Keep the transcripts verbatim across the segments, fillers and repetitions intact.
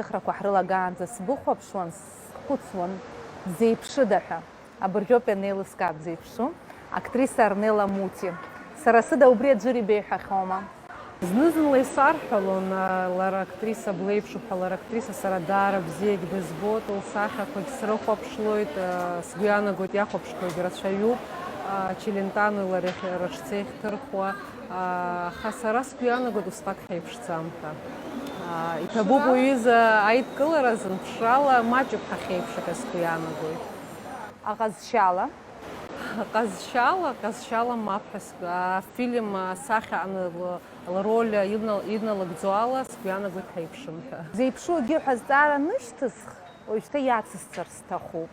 Ҳҭыхрақәа ҳрылагаанӡа сбыхәаԥшуан, схәыцуан, бзеиԥшыда ҳәа. Абыржәоуп ианеилыскаа бзеиԥшу, актриса Арнела Мути. Сара сыда убри аӡәыр ибеиҳәахьоума? Зны-зынла исарҳәалон, а, лара актриса блеиԥшуп ҳәа, лара актриса сара даара бзиагь дызбоит, лсахьақәагь срыхәаԥшлоит, а, сгәы иаанагоит, иахәаԥшқәагь рацәаҩуп, а, Челентано лареи рыҽӡеихьҭырхуа, а, аха сара сгәы иаанагоит усҟак ҳаиԥшӡам ҳәа. А, иҭабуп уҩыза аидкылара азын ԥшрала маҷуп ҳахьеиԥшыҳәа сгәы иаанагоит. Аҟазшьала? Ҟазшьала, ҟазшьала мап ҳәа ск-, афильм асахьа ан-, лроль иднал-, идналыгӡо ала сгәы иаанагоит ҳаиԥшым ҳәа. Зеиԥшу егьи ҳәа азҵаара нышьҭысх, уажәшьҭа иацысҵар сҭахуп.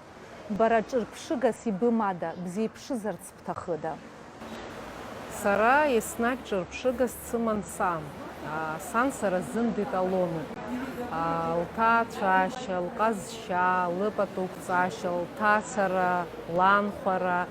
Бара ҿырԥшыгас ибымада, бзеиԥшызарц бҭахыда? Сара еснагь ҿырԥшыгас дсыман сан. А, сан сара сзын диталонуп. А, лҭаацәашьа, лҟазшьа, лыпату қәҵашьа, лҭацара, ланхәара, а,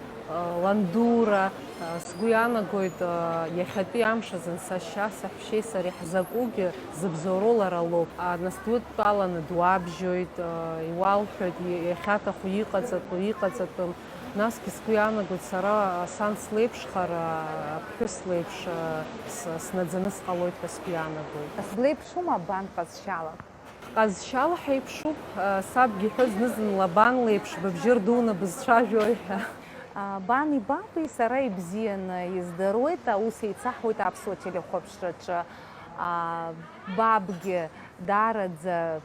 ландура, а, сгәы иаанагоит, а, иахьатәи амш азын сашьа, саҳәшьеи сареи ҳзакәугьы зыбзоуроу лара лоуп. А, нас дудтәаланы дуабжьоит, а, иуалҳәоит, и-, иахьаҭаху иҟаҵатәу, иҟаҵатәым. Насгьы сгәы иаанагоит, сара сан слеиԥшхар, аԥҳәыс леиԥш, с-, снаӡаны сҟалоит ҳәа сгәы иаанагоит. Сблеиԥшума бан ҟазшьала? Ҟазшьала ҳаиԥшуп, сабгьы иҳәоит зны-зынла, бан леиԥш быбжьы рдуны бызцәажәои ҳәа. Бани баби сара ибзианы издыруеит, аус еицаҳуеит аԥсуа телехәаԥшраҿы. Бабгьы даараӡа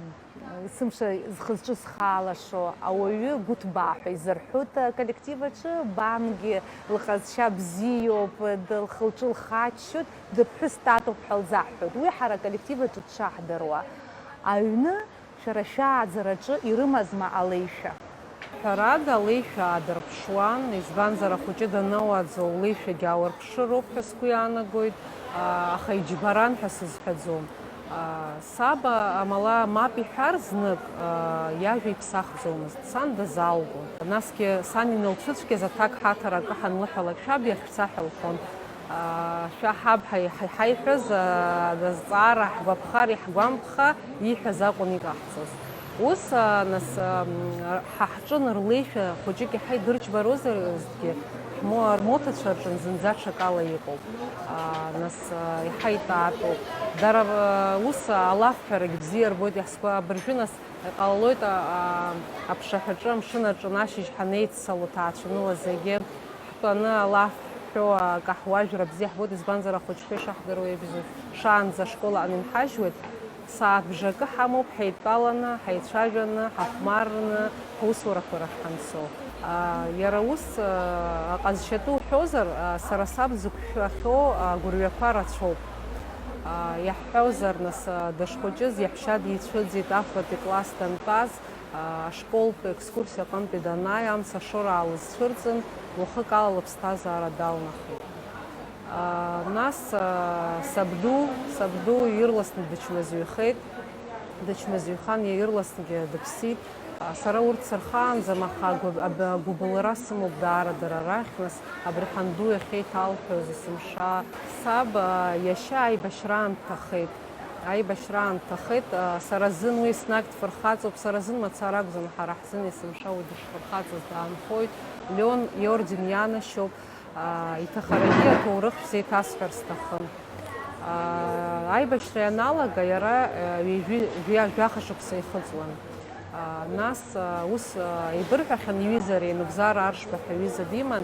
Есымша зхы-зҿы зхалашо ауаҩы гәыҭбаа ҳәа изырҳәоит аколлектив аҿы, бангьы лҟазшьа бзиоуп, д-, лхы-лҿы лхаччоит, дыԥҳәыс татоуп ҳәа лзаҳҳәоит. Уи ҳара аколлектив аҿы дшаҳдыруа. Аҩны шәара шәааӡараҿы ирымазма алеишәа? Ҳәарада, алеишәа аадырԥшуан, избанзар, ахәыҷы данауаӡо леишәагьы аурԥшыроуп ҳәа сгәы иаанагоит, а, аха иџьбаран ҳәа сызҳәаӡом. А, саб, амала, мап иҳәар знык, а, иажәа иԥсахӡомызт, сан дазалгон. Насгьы сан иналцәыцәгьаз аҭак ҳаҭар акы ҳанлыҳәалак, шәаб иахьцаҳәа лҳәон. Шәа ҳаб ҳаи-, ҳаи-, ҳаиҳәаз, а, азҵаара ҳгәаԥхар, иаҳгәамԥха, ииҳәаз акәын иҟаҳҵоз. Ус, а, нас, ам, ҳа ҳҿы нрлеишәа хәыҷык иаҳа идырџьбарозаргьы, ҳмо-, рмоҭацәа рҿы зынӡа ҽакала иҟоуп. А, нас, а, иаҳа итатоуп. Дара, а, ус алафҳәарагь бзиа рбоит, иаҳзгәа-, абыржәы нас иҟалалоит, а, а, аԥшаҳәаҿы амшын аҿы ашьыжь ҳанеиццало ҭаацәаныла зегьы ҳтәаны алаф ҳҳәо, акаҳуажәра бзиа ҳбоит, избанзар, ахәыҷқәа ишаҳдыруа еиԥш, шаанӡа ашкол аҟны инҳажьуеит. Сааҭ бжакы ҳамоуп, ҳаидтәаланы, ҳаицәажәаны, ҳахәмарраны, ҳусурақәа рахь ҳанцо. А, иара ус, а, аҟазшьатәы уҳәозар, а, сара саб дзықәшәахьоу агәырҩақәа рацәоуп. А, иаҳҳәозар, нас, а, дышхәыҷыз иаҳәшьа дицәыӡит, афбатәи класс дантәаз, а, ашколтә екскурсиа аҟынтәи данааи, амца ашоура аалызцәырҵын, уахык ала лыԥсҭазаара далнахит. А, нас, а, сабду, сабду ирласны дычмазаҩхеит, дычмазаҩхан, ирласнгьы дыԥсит. А, сара урҭ сырхаанӡам, аха агәы-, аб-, агәыбылра сымоуп даара дара рахь, нас абри ҳанду иахьеиҭалҳәоз есымша. Саб, а, иашьа аибашьраан дҭахеит. Аибашьраан дҭахеит, а, сара зын уи еснагь дфырхаҵоуп, сара зын мацара акәӡам, ҳара ҳзын есымша уи дышфырхаҵыз даанхоит, Леон иорден ианашьоуп. Аа, иҭахарагьы аҭоурых шәзеиҭасҳәар сҭахын. Аа, аибашьра ианалага иара, аа, ҩажәи-, жәа-, жәаха шықәса ихыҵуан. Аа, нас, аа, ус, аа, еибырҳәахьан иҩыза, ари Нугзар Аршба ҳәа ҩыза диман,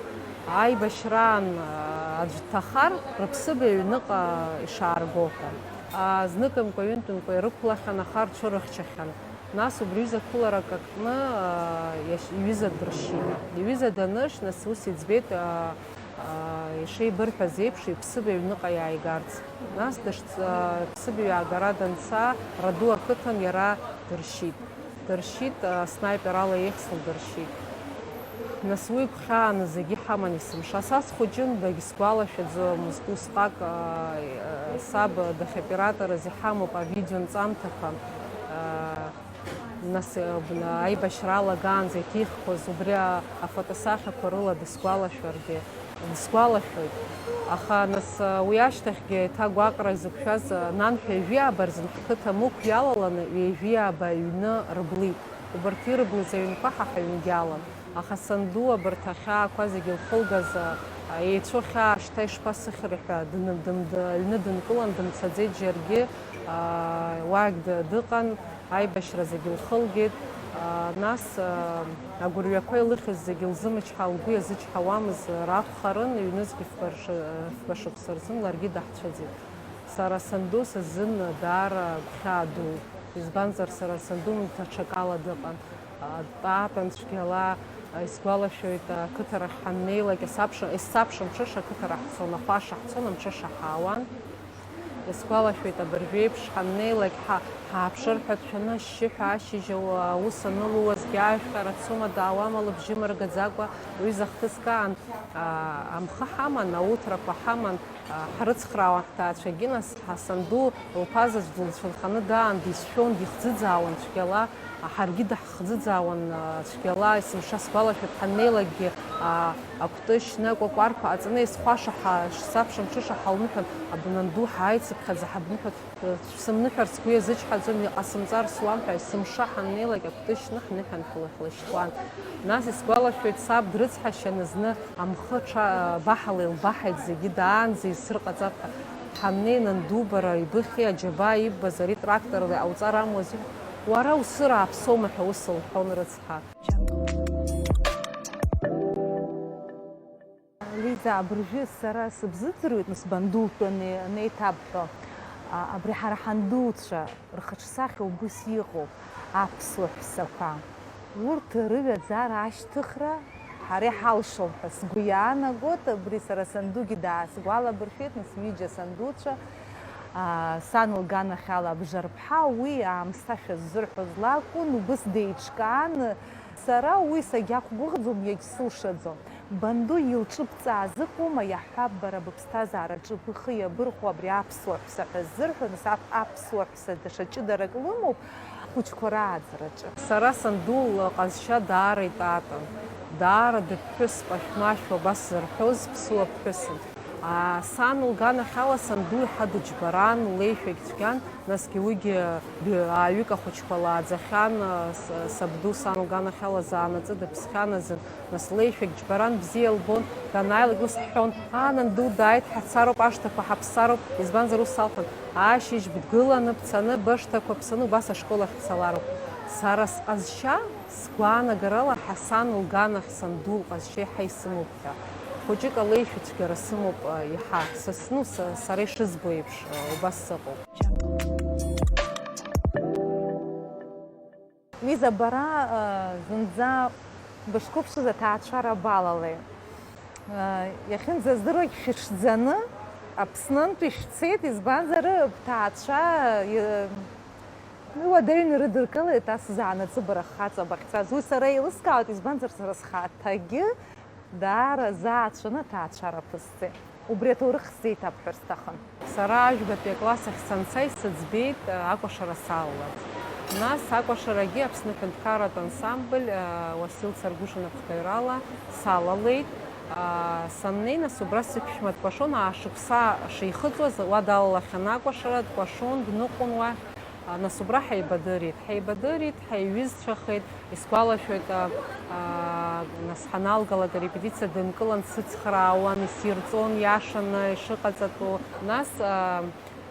аибашьраан, аа, аӡә дҭахар, рыԥсыбаҩ аҩныҟа ишаарго ҳәа. Аа, зныкымкәа, ҩынтәымкәа ирықәлахьан, аха рцәырыхьчахьан. Нас убри ҩыза қәыларак акны, аа, иашь-, иҩыза дыршьит. Иҩыза даныршь, нас ус иӡбеит, аа, аа, ишеибырҳәаз еиԥш, иԥсыбаҩ аҩныҟа иааигарц. Нас дышц-, аа, иԥсыбаҩ аагара данца, Раду ақыҭан иара дыршьит. Дыршьит, аа, снайперала еихсны дыршьит. Нас уи гәхьааны зегьы иҳаман есымша. Са схәыҷын, дагьсгәалашәаӡомызт усҟак, аа, саб дахьоператорыз иҳамоуп авидео нҵамҭақәа. Аа, Нас, э, бна-, аибашьра алагаанӡа иҭихқәаз убри а-, афотосахьақәа рыла дысгәалашәаргьы, Сгәалашәоит. Аха нас, уи ашьҭахьгьы еиҭа агәаҟра зықәшәаз, нанҳәа ҩажәи ааба рзын ҳқыҭа Мықә иалаланы, ҩажәи ааба аҩны рблит. Убарҭ ирблыз аҩнқәа ҳа ҳаҩнгьы алан. Аха санду абарҭ ахьаақәа зегьы лхылгаз, еицәоу хьаа шьҭа ишԥасыхьри ҳәа, дын-, дын-, аҩны дынкылан дымцаӡеит џьаргьы, уаагь ды-, дыҟан. Аибашьра зегьы лхылгеит, нас агәырҩақәа илыхьыз зегьы лзымычҳа, лгәы иазычҳауамыз ракәхарын, ҩнызқь фба рш-, фба шықәса рзын ларгьы даҳцәыӡит. Сара санду сзын даара гәхьаа дууп, избанзар сара санду даҽакала дыҟан. Дтәаатәан цәгьала, исгәалашәоит, ақыҭарахь ҳаннеилак, есабш-, есабш амҽыша ақыҭара ҳцон, ахәаша ҳцон, амҽыша ҳаауан. Исгәалашәоит, абыржәеиԥш ҳаннеилак, ҳа-, ҳааԥшыр ҳәа дшәаны ашьшьыҳәа ашьыжь ауа аус анылуазгьы, ажәхьара дцома даауама лыбжьы мыргаӡакәа, уҩыза хҭыск аан, аа, амхы ҳаман, ауҭрақәа ҳаман, аа, ҳрыцхраауан ҳҭаацәагьы, нас ҳа санду лԥа заҵә дылцәынханы даан, дисшәон, дихӡыӡаауан цәгьала, ҳаргьы даҳхӡыӡаауан, аа, цәгьала, есымша сгәалашәоит, ҳаннеилакгьы, аа, акәты шьны, акәакәарқәа ҟаҵаны, есхәаша ҳа-, шсабша мҽыша ҳалныҳәон, абнанду ҳааицыԥхьаӡа ҳабныҳәа, шәсымныҳәар сгәы иазычҳаӡом, иҟасымҵар суам ҳәа, есымша ҳаннеилак акәты шьны ҳныҳәан ҳлы-, ҳлашьҭуан. Нас исгәалашәоит, саб дрыцҳашьаны зны амхы ҽа-, баҳала илбаҳаит зегьы, даанӡа исырҟаҵап ҳәа. Ҳаннеи, нанду, бара ибыхьи, аџьабаа иббаз ари тракторла иҟауҵар амуази? Уара усыр ааԥсоума ҳәа ус лҳәон рыцҳа. Лиза, абыржәы сара сыбзыӡырҩуеит, нас, бандултәаны анеиҭабҳәо, а, абри ҳара ҳандуцәа рхаҿсахьа убыс иҟоуп, аԥсуа ҳәсақәа. Урҭ рыҩаӡара ашьҭыхра ҳара иҳалшом ҳәа сгәы иаанагоит, абри сара сандугьы даасгәалабыршәеит, нас, ҩыџьа сандуцәа, а, сан лганахьала Абжарԥҳа, уи аамсҭашәа ззырҳәоз лакәын, убыс деиҿкаан, сара уи сагьақәгәыӷӡом, иагьсылшаӡом. Банду илҿыбҵааз ыҟоума, иаҳҳәап, бара быԥсҭазаараҿы бхы иабырхәо абри аԥсуа ҳәса ҳәа ззырҳәо, нас ап-, аԥсуа ҳәса даҽа ҷыдарак лымоуп, хәыҷқәа рааӡараҿы. Сара санду лҟазшьа даара итатан. Даара дыԥҳәысп, ашәмашәа убас зырҳәоз ԥсуа ԥҳәысын. Аа, сан лганахьала санду иаҳа дыџьбаран, леишәагь цәгьан, насгьы уигьы б-, ааҩык ахәыҷқәа лааӡахьан, с-, сабду сан лганахьала заанаҵы дыԥсхьан азын, нас леишәагь џьбаран, бзиа лбон, данааилак ус ҳҳәон, аа, нанду дааит, ҳацароуп, ашҭақәа ҳаԥсароуп, избанзар ус салҳәон, ашьыжь бгыланы, бцаны, бышҭақәа ԥсаны, убас ашкол ахь бцалароуп. Сара сҟазшьа, сгәаанагарала, ҳа сан лганахь санду лҟазшьа еиҳа исымоуп ҳәа. Хәыҷык алеишәа цәгьара сымоуп, еиҳа. Са сну, са, сара ишызбо еиԥш, убас сыҟоуп. Лиза, бара, э, зынӡа бышқәыԥшыз аҭаацәара балалеи? Э, иахьынӡаздыруагь шәыҽӡаны Аԥснынтәи шәцеит, избанзар, бҭаацәа, э, уадаҩны ирыдыркылеит ас заанаҵы бара хаҵа бахьцаз. Уи сара еилыскаауеит, избанзар, сара схаҭагьы даара заацәаны аҭаацәара ԥысҵеит. Убри аҭоурых сзеиҭабҳәар сҭахын. Сара ажәбатәи акласс ахь санца исыӡбеит, э, акәашара салаларц. Нас акәашарагьы Аԥсны аҳәынҭқарратә ансамбль, э, Уасил Царгәыш инапхгаҩрала салалеит. Э, саннеи, нас, убра сыԥшәма дкәашон, аа, шықәса шихыҵуаз уа далалахьан акәашара, дкәашон, дныҟәон уахь. А, нас убра ҳаибадырит. Ҳаибадырит, ҳаиҩызцәахеит. Исгәалашәоит, а, а, нас ҳаналгалак арепетициа дынкылан, дсыцхраауан, исирҵон иашаны ишыҟаҵатәу. Нас, а,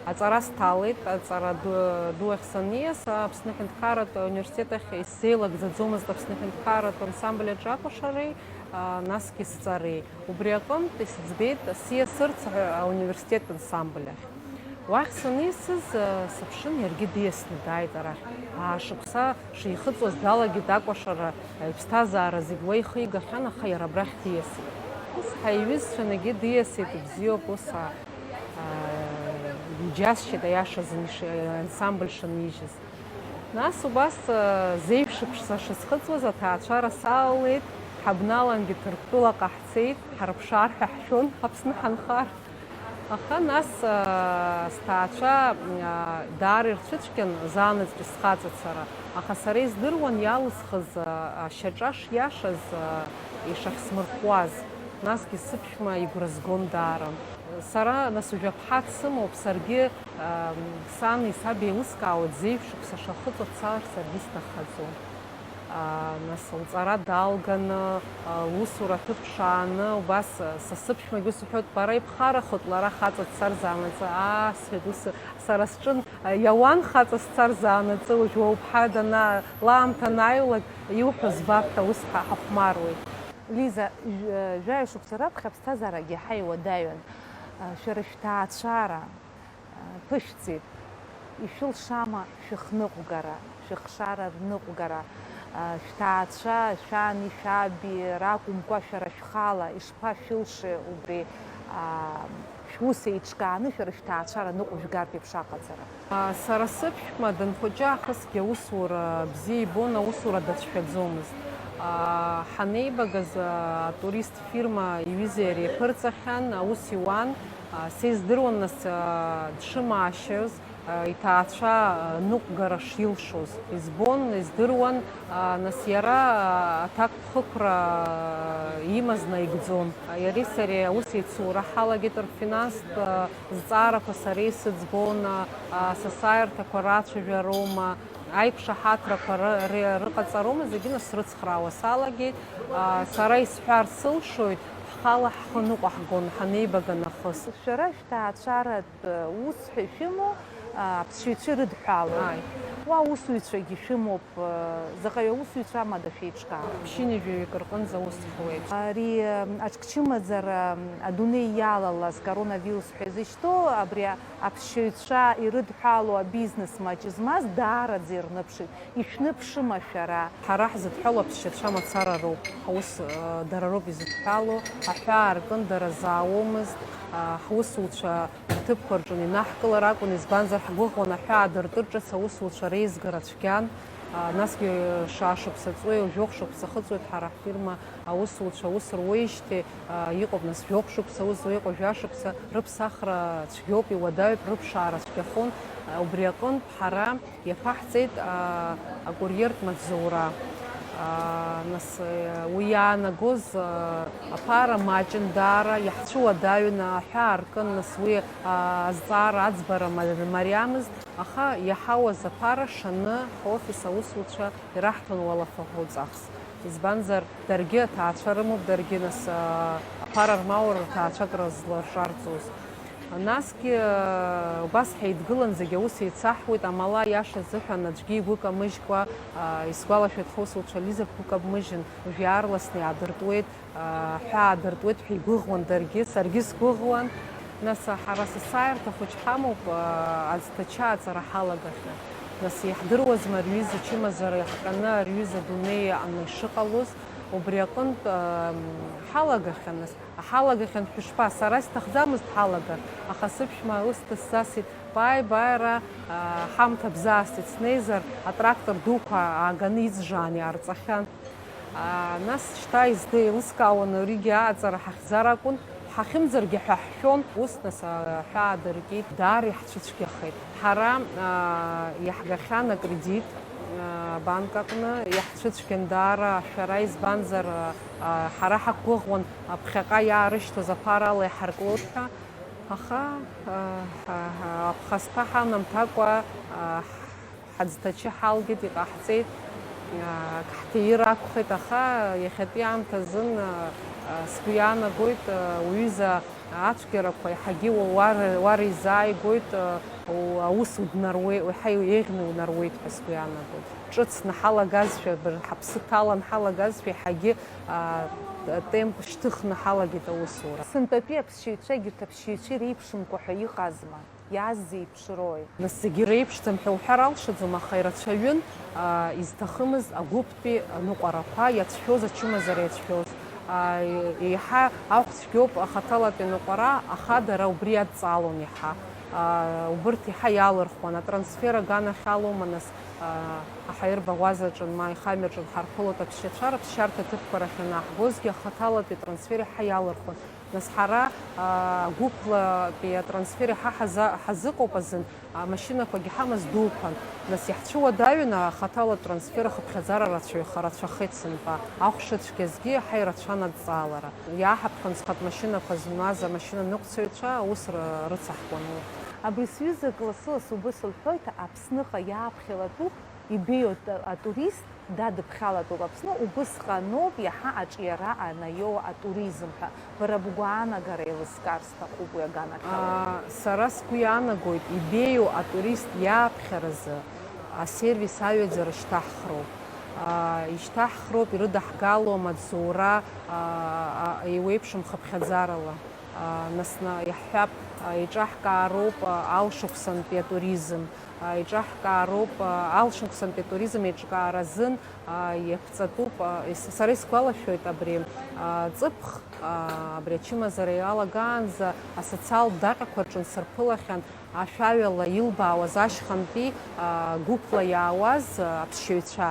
аҵара сҭалеит, аҵара ду, ду ахь саниас, Аԥсны аҳәынҭқарратә университет ахь исзеилагӡаӡомызт Аԥсны аҳәынҭқарратә ансамбль аҿы акәашареи, а, насгьы сҵареи. Убри аҟынтә исыӡбеит сиасырц, а, ауниверситет ансамбль ахь. Уахь санисыз, сыԥшын, иаргьы диасны дааит арахь. Аашықәса шихыҵуаз далагеит акәашара, иԥсҭазаара зегь уа ихы игахьан, аха иара абрахь диасит. Ус ҳаиҩызцәан егьи диасит, ибзиоуп, ус, а, а, иџьасшьеит, аиашазы, иш-, ансамбль шынижьыз. Нас убас, а, зеижә шықәса шысхыҵуаз аҭаацәара салалеит, ҳабналангьы Ҭырқәтәылаҟа ҳцеит, ҳарԥшаар ҳәа ҳшәон, Аԥсны ҳанхар. Аха нас, аа, сҭаацәа, аа, даара ирцәыцәгьан, заанаҵәҟьа схаҵацара. Аха сара издыруан иалысхыз, аа, ашьаҿа шиашаз, аа, ишахьсмырхәуаз. Насгьы сыԥшәма игәра згон даара. Сара нас ҩажәа ԥҳак сымоуп, саргьы, ам, сани саби еилыскаауеит, зеижә шықәса шахыҵуа дцар саргьы снахаӡом. А, нас лҵара далганы, а, лусура аҭыԥ шааны, убас, а, са сыԥшәмагьы ус иҳәоит, бара ибхарахоит, лара хаҵа дцар заанаҵы, аа, сҳәеит, ус сара сҿын, а, иауан хаҵа сцар заанаҵы, уажә уа уԥҳа дана-, лаамҭа анааиуалак, иуҳәо збап ҳәа ус ҳа-, ҳахәмаруеит. Лиза, жәа-, жәаҩа шықәса раԥхьа аԥсҭазаарагьы иаҳа иуадаҩын. А, шәара шәҭаацәара, а, ԥышәҵит. Ишәылшама шәыхныҟәгара, шәыхшара рныҟәгара? А, шәҭаацәа, шәани шәаби ракәымкәа, шәара шәхала ишԥашәылшеи убри, а, шәус еиҿкааны шәара шәҭаацәара ныҟәжәгартә еиԥш аҟаҵара? Сара сыԥшәма данхәыҷы аахысгьы аусура бзиа ибон, аусура дацәшәаӡомызт. Ҳанеибагаз атурист фирма иҩызеи иареи аԥырҵахьан, аус иуан. Са издыруан, нас, дшымаашьаз, иҭаацәа ныҟәгара шилшоз. Избон, издыруан, нас иара аҭакԥхықәра имаз наигӡон. Иареи сареи аус еицура ҳалагеит, рфинанстә зҵаарақәа сара исыӡбома, а, сасааирҭақәа рацәажәароума, аиқәшаҳаҭрақәа ры-, ры-, рыҟаҵароума, зегьы насрыцхраауа салагеит. А, сара исҳәар сылшоит, ҳхала ҳхы ныҟәаҳгон ҳанеибага нахыс. Шәара шәҭаацәаратә ус ҳәа шәымоу, а, аԥсшьаҩцәа ирыдҳәалоу? Ааи. Уа аусуҩцәагьы шәымоуп. Заҟаҩы аусуҩцәа амада шәеиҿкаау? Ԥшьынҩажәаҩык рҟынӡа аус ҳуеит. Ари, м, аҿкчымазара, м, адунеи иалалаз коронавирус ҳәа изышьҭоу, абри аԥсшьаҩцәа ирыдҳәалоу абизнес маҷ змаз даараӡа ирныԥшит. Ишәныԥшыма шәара? Ҳара ҳзыдҳәалоу аԥсшьацәа мацара роуп. Ҳаус, э, дара роуп изыдҳәалоу. Аҳәаа ркын дара заауамызт. А, ҳусуцәа рҭыԥқәа рҿы инаҳкылар акәын, избанзар, ҳгәыӷуан аҳәаа дыртыр ҿыц аусуцәа реизгара цәгьан. А, насгьы шаа шықәса ҵуеи, жәохә шықәса хыҵуеит ҳара ҳфирма аусуцәа аус руеижьҭеи, а, иҟоуп, нас, жәохә шықәса аус зуа, иҟоу жәа шықәса, рыԥсахра цәгьоуп, иуадаҩуп, рыԥшаара цәгьахон. А, убри аҟынтә ҳара Иаԥаҳҵеит, аа, акурьертә маҵзура. Аа, нас, э, уи иаанагоз, аа, аԥара маҷын даара, иаҳцәыуадаҩын, аҳәаа аркын, нас уи, аа, азҵаара аӡбара ма-, мариамызт, аха иаҳауаз аԥара шаны ҳофис аусуцәа ираҳҭон уалафахәы ҵахс. Избанзар, даргьы аҭаацәа рымоуп, даргьы, нас, аа, аԥара рмоур рҭаацәа акры зларҿарҵоз. Насгьы, убас ҳаидгылан зегьы аус еицаҳуеит, амала, аиаша азыҳәан, аӡәгьы игәы камыжькәа, а, исгәалашәоит, ҳусуцәа Лиза бгәы кабмыжьын, уажә иаарласны иаадыртуеит, а, ҳәа аадыртуеит ҳәа игәыӷуан даргьы, саргьы сгәыӷуан. Нас, а, ҳара асасааирҭа хәыҷ ҳамоуп, а, аӡҭачы аҵара ҳалагахьан. Нас, иаҳдыруазма, рҩыза чымазара иахҟьаны, рҩыза дунеи аҟны ишыҟалоз, убри аҟынтә, а, ҳалагахьан, нас. Ҳалагахьан шәышԥа, сара исҭахӡамызт ҳалагар, аха сыԥшәма ус дысзасит, бааи, бааи, ара, аа, ҳамҭа бзаасҭеит, снеизар, атрактор дуқәа ааганы иӡжаан иаарҵахьан. Аа, нас шьҭа изды еилыскаауан, аригьы ааҵара ҳахьӡар акәын, ҳахьымӡаргьы ҳәа ҳшәон, ус, нас, аҳәаа дыркит, даара иаҳцәыцәгьахеит. Ҳара, аа, иаҳгахьан акредит, аа, абанк аҟны, иаҳцәыцәгьан даара ашәара, избанзар, аа, ҳара ҳақәгәыӷуан, ԥхьаҟа иаарышьҭуаз аԥара ала иҳарклоит ҳәа, аха, а, а, а, аԥхасҭа ҳанамҭакәа, а, ҳаӡҭачы ҳалгеит, иҟаҳҵеит, а, ак ҳҭиир акәхеит, аха иахьатәи аамҭазын, а, а, сгәы иаанагоит, а, уҩыза ацәгьарақәа еиҳагьы уа-, уар-, уаризааигоит, а, у-, аус уднаруеи-, уаҳа еиӷьны унарауеит ҳәа сгәы иаанагоит. Ҿыц наҳалагазшәа, быр-, ҳаԥсы ҭалан ҳалагазшәа, еиҳагьы, а, темп шьҭыхны ҳалагеит аусура. Сынтәатәи аԥсшьаҩцәа егьырҭ аԥсшьаҩцәа иреиԥшымкәа ҳәа иҟазма? Иаазеиԥшрои? Нас зегьы реиԥшӡам ҳәа уҳәар алшаӡом, аха ирацәаҩын, а, изҭахымыз агәыԥтәи аныҟәарақәа, иацәшәоз ачымазара иацәшәоз. А, еиҳа ахә цәгьоуп ахаҭалатәи аныҟәара, аха дара убри иадҵаалон иаҳа. А, убырҭ иаҳа иалырхуан, атрансфер аганахь алоума, нас, а, аҳаирбаӷәазаҿынма аихамҩаҿы нҳарԥылоит аԥсшьацәа, рыԥсшьарҭа ҭыԥқәа рахь анаҳгозгьы ахаҭалатәи атрансфер иаҳа иалырхуан. Нас ҳара, аа, гәыԥлатәи атрансфер иаҳа ҳаза-, ҳазыҟоуп азын, амашьынақәагьы ҳамаз дуқәан. Нас иаҳцәыуадаҩын, ахаҭала атрансфер ахыԥхьаӡара рацәаҩха-, рацәахеит сынтәа. Ахәшацәгьазгьы иаҳа ирацәан адҵаалара. Иааҳаԥхьон схатә машьынақәа змаз амашьынаныҟәцаҩцәа аус р-, рыцаҳкуан урҭ. Абри сҩызак лассы-лассы убыс лҳәоит, Аԥсныҟа иааԥхьалатәуп, ибеиоу ат-, атурист дадыԥхьалатәуп Аԥсны, убысҟаноуп иаҳа аҿиара анаиоу атуризм ҳәа. Бара бгәаанагара еилыскаар сҭахуп уи аганахьала. Аа, сара сгәы иаанагоит, ибеиоу атурист иааԥхьаразы асервис аҩаӡара шьҭаҳхроуп. Аа, ишьҭаҳхроуп, ирыдаҳгало амаҵзура, аа, а-, еиуеиԥшым хыԥхьаӡарала. Аа, нас на-, иаҳҳәап, аа, еиҿаҳкаароуп, аа, алшықәсантәи атуризм. Еиҿаҳкаароуп, алшықәсантәи атуризм еиҿкаара азын иаԥҵатәуп. Сара исгәалашәоит абри ҵыԥх, абри ачымазара иалагаанӡа асоциалтә даҟьақәа рҿы нсырԥылахьан ашәаҩала илбаауаз ашьхантәи гәыԥла иаауаз аԥсшьаҩцәа.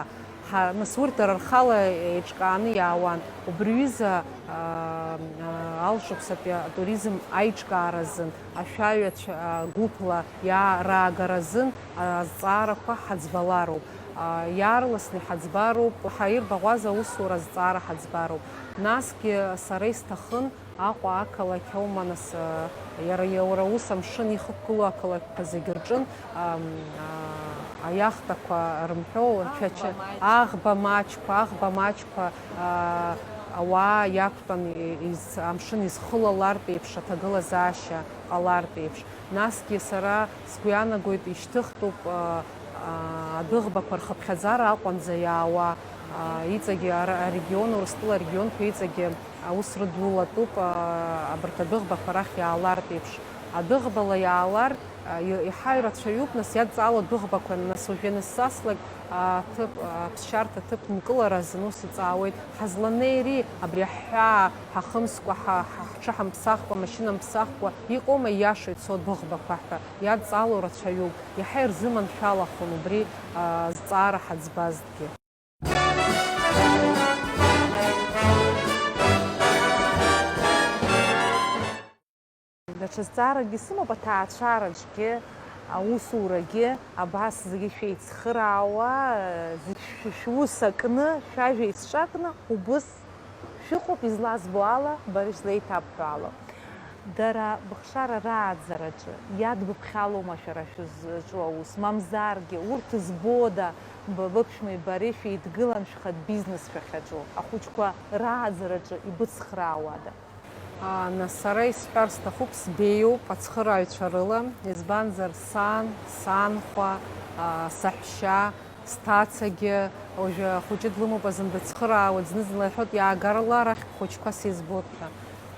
Ҳа-, нас урҭ дара рхала еиҿкааны иаауан. Убри ҩыза, аа, аа, алшықәсатәи атуризм аиҿкаара азын ашәаҩацәа, аа, гәыԥла иаа-, раагара азын, аа, азҵаарақәа ҳаӡбалароуп. Аа, иаарласны иҳаӡбароуп, ҳаирбаӷәаз аусура азҵаара ҳаӡбароуп. Насгьы сара исҭахын, Аҟәа ақалақь аума, нас, а, иара, иара ус амшын ихықәгылоу ақалақьқәа зегьы рҿын, ам, а, аиахтақәа рымҳәоу, Аӷба шәача-, маҷ. Аӷба маҷқәа, аӷба маҷқәа, а, ауаа иақәтәан, и-, из-, амшын изхылалартә еиԥш, аҭагылазаашьа ҟалартә еиԥш. Насгьы сара сгәы иаанагоит, ишьҭыхтәуп, а, а, адәыӷбақәа рхыԥхьаӡара Аҟәанӡа иаауа, а, иҵегьы ара-, арегион, Урыстәыла арегионқәа иҵегьы аус рыдулатәуп, а, абарҭ адәыӷбақәа рахь иаалартә еиԥш. Адәыӷбала иаалар, а, и-, иаҳа ирацәаҩуп, нас иадҵаало адәыӷбақәа, нас уажә ианыссаслак, а, аҭыԥ, а, аԥсшьарҭа аҭыԥ нкылара азын ус иҵаауеит, ҳазланеири, абри аҳәаа ҳахымскәа, ҳа-, ҳа-, ҳҽы ҳамԥсахкәа, амашьына мԥсахкәа, иҟоума ииашоу ицо адәыӷбақәа ҳәа, иадҵаало рацәаҩуп, иаҳа ирзыманшәалахон убри, а, зҵаара ҳаӡбазҭгьы. Даҽа зҵааракгьы сымоуп, аҭаацәараҿгьы, аусурагьы, абас зегьы шәеицхыраауа, зегь шә-, шәус акны, шәажәа еицҿакны, убыс шәыҟоуп, излазбо ала, бара ишәзеиҭабҳәо ала. Дара быхшара рааӡараҿы иадбыԥхьалома шәара шәызҿу аус, мамзаргьы, урҭ збода, быԥшәмеи бареи шәеидгылан шәхатә бизнес шәахьаҿу, ахәыҷқәа рааӡараҿы ибыцхраауада? Аа, нас сара исҳәар сҭахуп, сбеиоуп ацхырааҩцәа рыла, избанзар, сан, санхәа, аа, саҳәшьа, сҭацагьы, уажәы ахәыҷы длымоуп, азын дыцхыраауеит, зны-зынла иҳәоит, иаагар ала арахь бхәыҷқәа сизбоит ҳәа.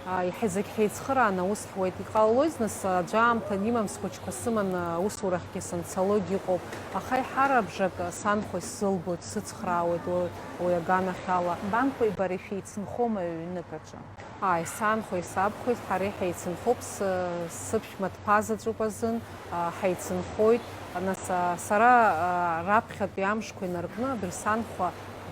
Аа, иаҳа зегь ҳеицхырааны аус ҳуеит. Иҟалалои, нас, аӡәы аамҭа анимам, схәыҷқәа сыманы аусурахьгьы санцалогь ыҟоуп, аха еиҳарабжак санхәа исзылбоит, сыцхраауеит уи, уи аганахьала. Банхәеи бареи шәеицынхома аҩнык аҿы? Ааи, санхәеи сабхәеи ҳареи ҳаицынхоуп, сы-, сыԥшәма дԥа заҵәуп азын, а, ҳаицынхоит. Нас, а, сара, а, раԥхьатәи амшқәа инаркны абри санхәа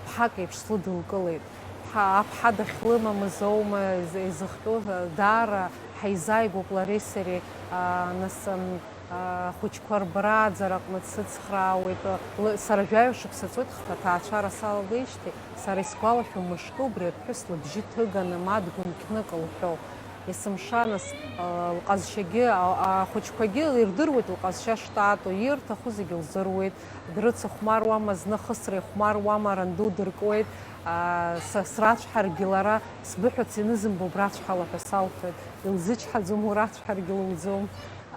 ԥҳак еиԥш слыдылкылеит. Ԥҳа, аԥҳа дахьлымамыз аума из-, изыхҟьо, а, даара ҳаизааигәоуп лареи сареи. А, нас, ам, Ахәыҷқәа рбрааӡара аҟны дсыцхраауеит. Лы-, сара жәаҩа шықәса ҵуеит хҭа-, ҭаацәара салагеижьҭеи, сара исгәалашәом мышкы убри аԥҳәыс лыбжьы ҭыганы ма дгәынқьнык лҳәо. Есымша нас, лҟазшьагьы, а-, ахәыҷқәагьы ирдыруеит лҟазшьа штату, ирҭаху зегьы лзыруеит, дрыцыхәмаруама, зны хысра ихәмаруама, ранду дыркуеит, а, са срацәҳаргьы лара, сбыҳәац ианызымбо брацәҳала ҳәа салҳәоит, илзычҳаӡом, урацәҳаргьы луӡом.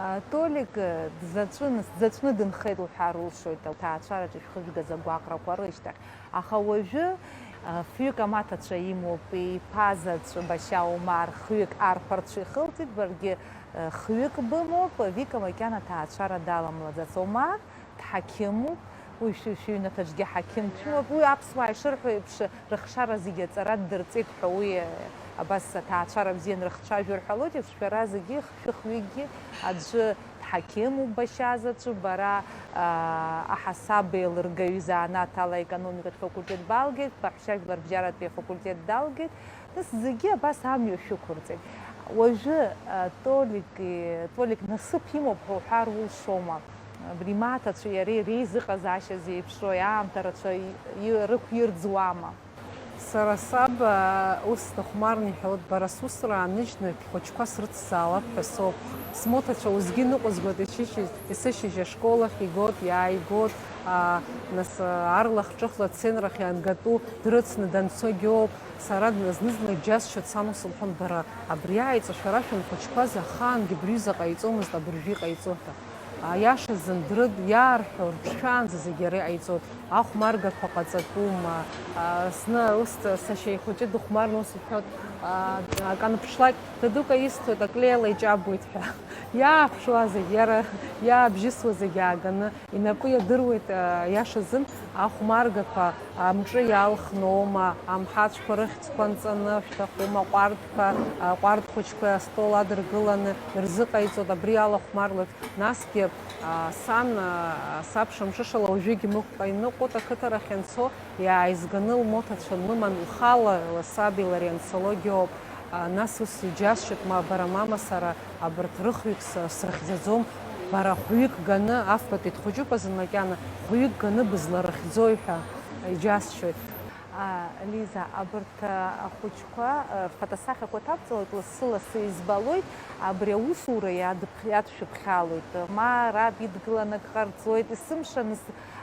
А, Толик, э, дзаҵәын-, дзаҵәны дынхеит уҳәар улшоит, аҭаацәараҿы ишәхыжәгаз агәаҟрақәа рышьҭахь. Аха уажәы, а, фҩык амаҭацәа имоуп, иԥа заҵә Башьа Омар хҩык арԥарцәа ихылҵит, баргьы, э, хҩык бымоуп, Вика макьана аҭаацәара даламлаӡац. Омар дҳақьымуп, уи шәы-, шәыҩнаҭаҿгьы ҳақьым дшәымоуп, уи аԥсуаа ишырҳәо еиԥш, рыхшара зегьы аҵара ддырҵеит ҳәа уи, абас аҭаацәара бзиан рыхцәажәо рҳәалоит еиԥш, шәара зегьы, шәыхҩыкгьы аӡәы дҳақьымуп Башьа заҵәы, бара, аа, аҳасаб еилыргаҩы занааҭ ала аекономикатә факультет балгеит, баҳәшьа жәларбжьаратәи афакультет далгеит, нас зегьы абас амҩа шәықәырҵеит. Уажәы, а, Толик, и-, Толик насыԥ имоуп ҳәа уҳәар улшома? Абри имаҭацәеи иареи реизыҟазаашьа зеиԥшрои, аамҭа рацәа и-, и-, рықәирӡуама? Сара саб, а, ус дыхәмарны иҳәоит, бара сусура ааныжьны шәхәыҷқәа срыцзаалап ҳәа соуп. Смоҭацәа усгьы ныҟәызгоит, ишышьыжь, есышьыжь ашкол ахь игоит, иааигоит, а, нас, а, аарла-хҿыхла аценрахь иангатәу дрыцны данцогьы ауп. Сара зны-зынла иџьасшьоит, сан ус лҳәон, бара, абри иааиҵо шәара шәынхәыҷқәаз ахаангьы бҩыза ҟаиҵомызт, абыржәы иҟаиҵо ҳәа. Аиашазын, дрыд-, иаарҳәо рҿшәаанӡа зегь иара иҟаиҵоит. Ахәмаргақәа ҟаҵатәума? А, зны ус сашьа ихәыҷы дыхәмарны ус иҳәоит, а, акы аныԥшлак, дадука исҭоит, аклеила иҷабуеит ҳәа. Иааԥшуа зегь, иара иаабжьысуа зегь ааганы, инапы иадыруеит, а, иашазын, ахәмаргақәа амҿы иалхноума, амҳацәқәа рыхьӡқәа нҵаны шәҭахума, аҟәардәқәа, аҟәардә хәыҷқәа астол адыргыланы ирзыҟаиҵоит, абри алахәмарлоит. Насгьы, а, сан, а, сабша мҽышала уажәыгь Мықәҟа иныҟәоит, ақыҭарахь ианцо, иааизганы лмоҭацәа лыман, лхала, саби лареи анцалогьы ауп. А, нас ус иџьасшьоит, ма, бара, мама, сара абарҭ рыхҩык с-, срыхьӡаӡом, бара хәҩык ганы, афбатәи дхәыҷуп азын макьана, хәҩык ганы бызларыхьӡои ҳәа иџьасшьоит. А, Лиза, абарҭ, а, ахәыҷқәа, а, рфотосахьақәа ҭабҵалоит, лассы-лассы избалоит, абри аусура иадыԥ-, иадшәыԥхьалоит, ма раб идгыланы ак ҟарҵоит, есымша нас,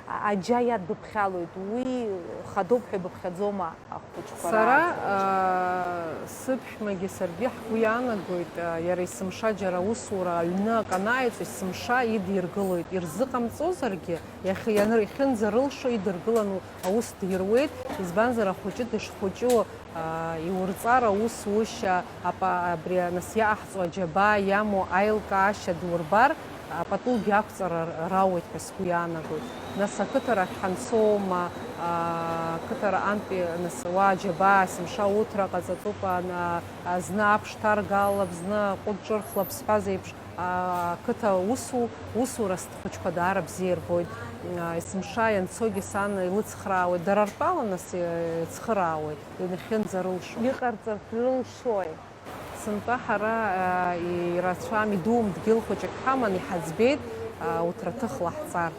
а, аџьа иадбыԥхьалоит, уи хадоуп ҳәа ибыԥхьаӡома ахәыҷқәа? Сара, рааӡараҿы, а, сыԥшәмагьы саргьы ҳгәы иаанагоит, а, иара есымша џьара аусура аҩны ак анааиҵо, есымша идиргылоит, ирзыҟамҵозаргьы, иахьа ианыр-, ихьынӡарылшо идыргыланы аус дируеит, избанзар, ахәыҷы дышхәыҷу, аа, иурҵар аус ушьа, апа-, абри, нас, иаҟаҳҵо аџьабаа иамоу аилкаашьа дурбар, апатугьы ақәҵара р-, рауеит ҳәа сгәы иаанагоит. Нас, ақыҭарахь ҳанцоума, аа, ақыҭара антәи, нас, уа аџьабаа есымша уҭра ҟаҵатәуп, ана-, а, зны аԥш ҭаргалап, зны аҟәыд ҿырхлап сҳәаз еиԥш, ақыҭа усу-, усура схәыҷқәа даара бзиа ирбоит. Есымша ианцогьы сан илыцхраауеит, дара ртәала нас, еицхыраауеит, иахьынӡарылшо. Иҟарҵартә рылшои? Сынтәа ҳара, а, ирацәам, идуум дгьыл хәыҷык ҳаман, иҳаӡбеит, а, уҭраҭых лаҳҵар.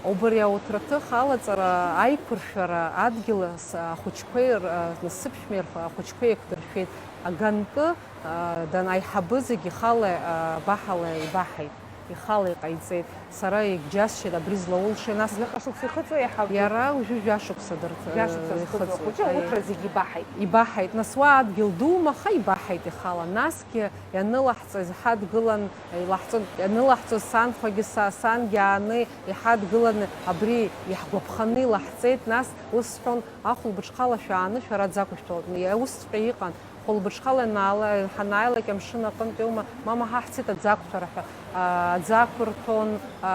Убри ауҭраҭых алаҵара, аиқәыршәара адгьыл ас-, ахәыҷқәеи р-, а, насыԥшәмеи рхы-, ахәыҷқәеи еиқәдыршәеит. Аганкы, а, дан-, аиҳабы зегь ихала, а, баҳала ибаҳаит, ихала иҟаиҵеит. Сара егьџьасшьеит абри злаулшеи, нас. Заҟа шықәса ихыҵуеи аиҳабы? Иара уажәы жәашықәса дырҭ-, жәашықәса зхыҵуа ихыҵуеит. Ахәыҷы, урҭ зегьы ибаҳаит. Ибаҳаит, нас уа адгьыл дума, аха ибаҳаит ихала. Насгьы ианылаҳҵаз иҳадгылан, илаҳҵон, ианылаҳҵоз санхәагьы са, сангьы ааны иҳадгыланы абри иаҳгәаԥханы илаҳҵеит, нас ус сҳәон, ахәылбыҽхала шәааны шәара аӡы ақәышәтәалак. Усҵәҟьа иҟан. Хәылбыҽхала ианаала-, ҳанааилак амшын аҟынтә иоума, мама, ҳа ҳцеит аӡы ақәшәара ҳәа, а, аӡы ақәырҭәон, а,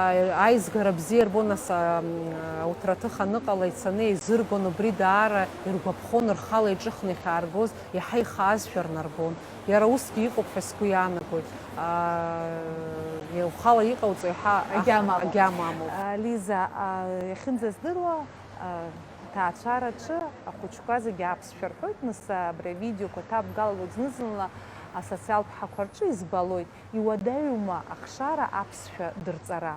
аизгара бзиа рбон, нас, а, м, ауҭраҭых аныҟала ицаны еизыргон, убри даара иргәаԥхон, рхала иҿыхны иахьааргоз, иаҳа ихаазшәа рнарбон. Иара усгьы иҟоуп ҳәа сгәы иаанагоит. А, ухала иҟауҵо иаҳа ах-, агьама амоуп. Агьама амоуп. А, Лиза, а, иахьынӡаздыруа, а, Ҭаацәараҿы ахәыҷқәа зегьы аԥсшәа рҳәоит, нас абри авидеоқәа ҭабгалалоит зны-зынла асоциалтә ҳақәа рҿы избалоит, иуадаҩума ахшара аԥсшәа дырҵара?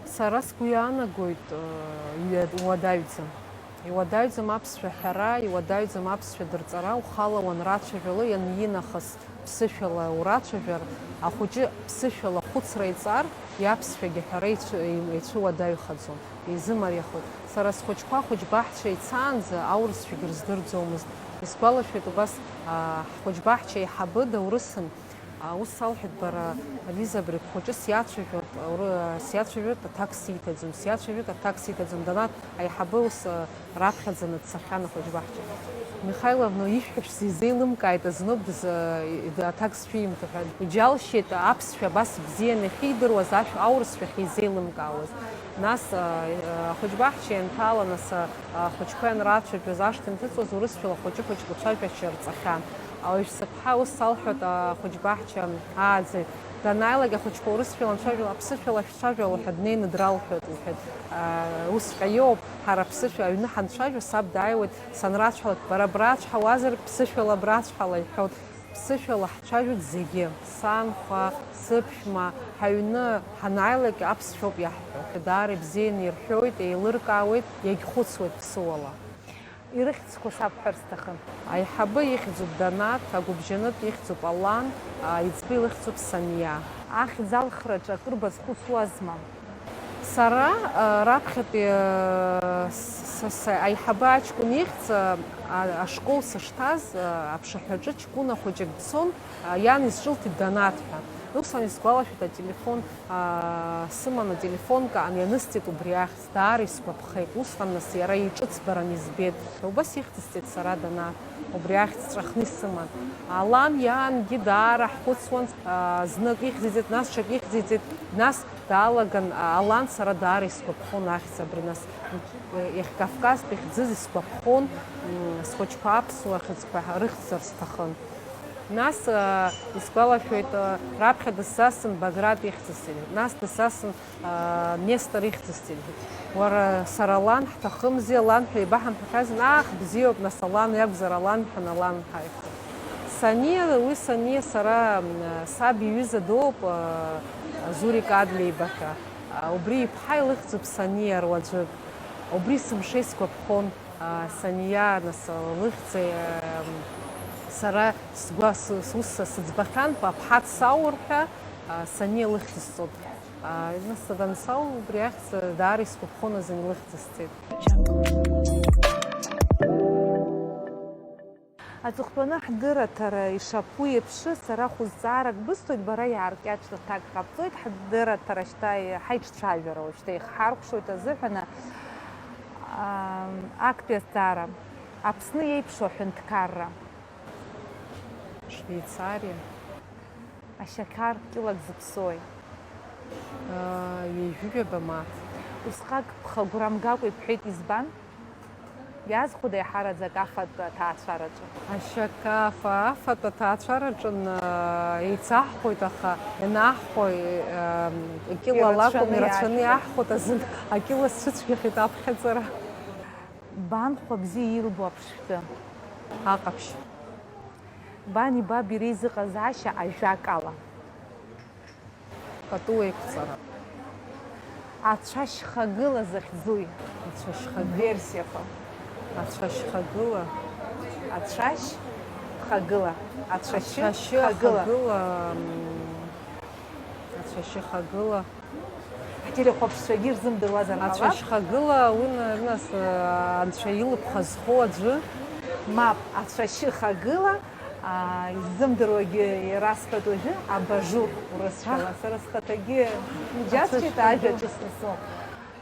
Сара сгәы иаанагоит, э, иуа-, иуадаҩӡам. Иуадаҩӡам аԥсшәа ҳәара, иуадаҩӡам аԥсшәа дырҵара, ухала уанрацәажәало ианинахыс. Ԥсышәала урацәажәар, ахәыҷы ԥсышәала ахәыцра иҵар, иаԥсшәагьы аҳәара ицәы-, ицәыуадаҩхаӡом, изымариахоит. Сара схәыҷқәа ахәыҷбаҳча ицаанӡа аурысшәагьы рыздырӡомызт. Исгәалашәоит убас, аа, ҳхәыҷбаҳча аиҳабы даурысын, аа, ус салҳәеит, бара, Лиза, абри бхәыҷы сиацәажәоит, ауры-, сиацәажәоит, аҭак сиҭаӡом, сиацәажәоит, аҭак сиҭаӡом, данаҭ-, аиҳабы ус, аа, раԥхьаӡаны дцахьан ахәыҷбаҳча. Михайловна, ишәҳәашьа сизеилымкааит, азноуп дыз-, аҭак сшәимҭо ҳәа. Иџьалшьеит аԥсшәа абас бзианы ахьидыруаз, ашә-, аурысшәа ахьизеилымкаауаз. Нас, а, ахәыҷбаҳча ианҭала, нас, а, ахәыҷқәа ианрацәажәоз, ашҭа ианҭыҵуаз, урысшәала хәыҷы-хәыҷла ацәажәашьа рҵахьан. Ауаҩ сыԥҳа ус салҳәоит, ахәыҷбаҳча ааӡаҩ данааилак, ахәыҷқәа урысшәала анцәажәо, аԥсышәала шәцәажәала ҳәа днеины дралҳәоит, лҳәеит. Усҵәҟьа иоуп, ҳара аԥсышәа аҩны ҳанцәажәо, саб дааиуеит, санрацәҳалак, бара брацәҳауазар, ԥсышәала брацәҳала, иҳәоит. Ԥсышәала ҳцәажәоит зегьы, санхәа, сыԥшәма, ҳаҩны ҳанааилак аԥсшәоуп иаҳҳәо. Даара ибзианы ирҳәоит, еилыркаауеит, иагьхәыцуеит ԥсыуала. Ирыхьӡқәа сабҳәар сҭахын. Аиҳабы ихьӡуп Данаҭ, агәыбжьанытә ихьӡуп Алан, аиҵбы илыхьӡуп Саниа. Ахьӡ алхраҿы акыр базхәыцуазма? Сара, а, раԥхьатәи, а, с-, с-, с-, аиҳабы аҷкәын ихьӡ, а, а, ашкол сышҭаз, а, аԥшаҳәаҿы ҷкәына хәыҷык дцон, а, иан изҿылҭит Данаҭ ҳәа. Усҟан исгәалашәоит, ателефон, а, сыман, ателефонка ан ианысҵеит убри ахьӡ, даара исгәаԥхеит. Усҟан, нас, иара иҿыцбаран избеит. Убас ихьӡысҵеит сара Данаҭ, убри ахьӡ ҵәахны исыман. Алан иангьы даара ҳхәыцуан, а, знык ихьӡиҵеит, нас ҽак ихьӡиҵеит, нас даалаган, а, Алан, сара даара исгәаԥхон ахьӡ абри, нас, э, иахьКавказтәи хьӡыз исгәаԥхон, м, схәыҷқәа аԥсуа хьӡқәа рыхьӡзар сҭахын. Нас, а, исгәалашәоит, а, раԥхьа дысзасын Баграт ихьӡысҵеит, нас дысзасын, а, Нестор ихьӡысҵеит. Уара, сара Алан ҳҭахымзи, Алан ҳәа еибаҳамҳәахьазеи? Ах, бзиоуп, нас Алан иакәзар, Алан ҳәа, Алан ҳаихҵа. Сани, уи Сани сара, м, саб иҩыза доуп, а, Зурик Адлеиба ҳәа. А, убри иԥҳа илыхьӡуп Сани руаӡәы. Убри сымшеи сгәаԥхон, а, Саниа, нас, лыхьӡи, а, м, сара сгәа-, с-, сус сыӡбахьан, аԥҳа дсаур ҳәа, а, Сани лыхьӡ сҵоит. А, нас дансау, убри ахьӡ даара исгәаԥхон азын илыхьӡысҵеит. Аҵыхәтәаны ҳдырраҭара ишаԥу еиԥш, сара хәызҵаарак бысҭоит, бара иааркьаҿ ҭак ҟабҵоит, ҳдырраҭара шьҭа ҳаиҿцәажәара уажәшьҭа ихҳаркәшоит азыҳәан, аа, актәи азҵаара, Аԥсны иеиԥшу аҳәынҭқарра. Швеицариа. Ашьақар кьылак зыԥсои? Ҩажәи ҩаба мааҭ. Усҟак бхагәра мгакәа ибҳәеит, избан? Иаазхәода иаҳараӡак афатә аҭаацәараҿы? Ашьакаф афатә аҭаацәараҿы, ы, еицаҳхәоит, аха ианаҳхәо, ы, кьыла лакәым, ирацәаны иаҳхәоит азын, акьыла сцәыцәгьахеит аԥхьаҵара. Банхәа бзиа илбо аԥшшәы. Аҟаԥшь. Бани баби реизыҟазаашьа ажәакала. Пату еиқәҵара. Ацәашьхагыла захьӡуи? Ацәашьхагыла. Версиақәа. Ацәашьхагыла. Ацәашьхагыла. Ацәашьы Ацәашьы хагыла. Ахагыла, м, ацәашьы хагыла. Ҳтелехәаԥшцәагьы ирзымдыруазар ҟалап. Ацәашьхагыла, уи, нас, анцәа илыԥха зхоу аӡәы? Мап, ацәашьы хагыла, аа, иззымдыруагьы ирасҳәоит уажәы, абажур, урысшәала. Аҳ. Сара схаҭагьы иџьасшьеит. Ацәашьхагыла. Ажәа ҿысны сымоуп.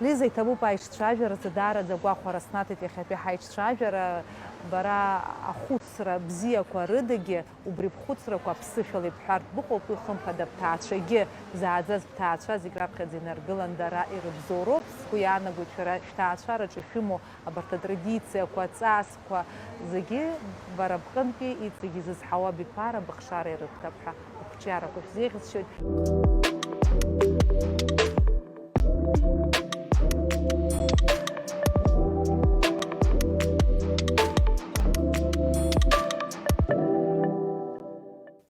Лиза, иҭабуп аиҿцәажәаразы, даараӡа агәахәара снаҭеит иахьатәи ҳаиҿцәажәара, бара ахәыцра бзиақәа рыдагьы. Убри бхәыцрақәа аԥсышәала ибҳәартә быҟоуп, уи хымԥада бҭаацәагьы, бзааӡаз бҭаацәа зегь раԥхьаӡа инаргылан дара ирыбзоуроуп. Сгәы иаанагоит, шәара шәҭаацәараҿы ишәымоу абарҭ атрадициақәа, аҵасқәа зегьы бара бҟынтәи иҵегь изызҳауа абиԥара, быхшара ирыҭәҭап ҳәа ақәҿиарақәа шәзеиӷьасшьоит.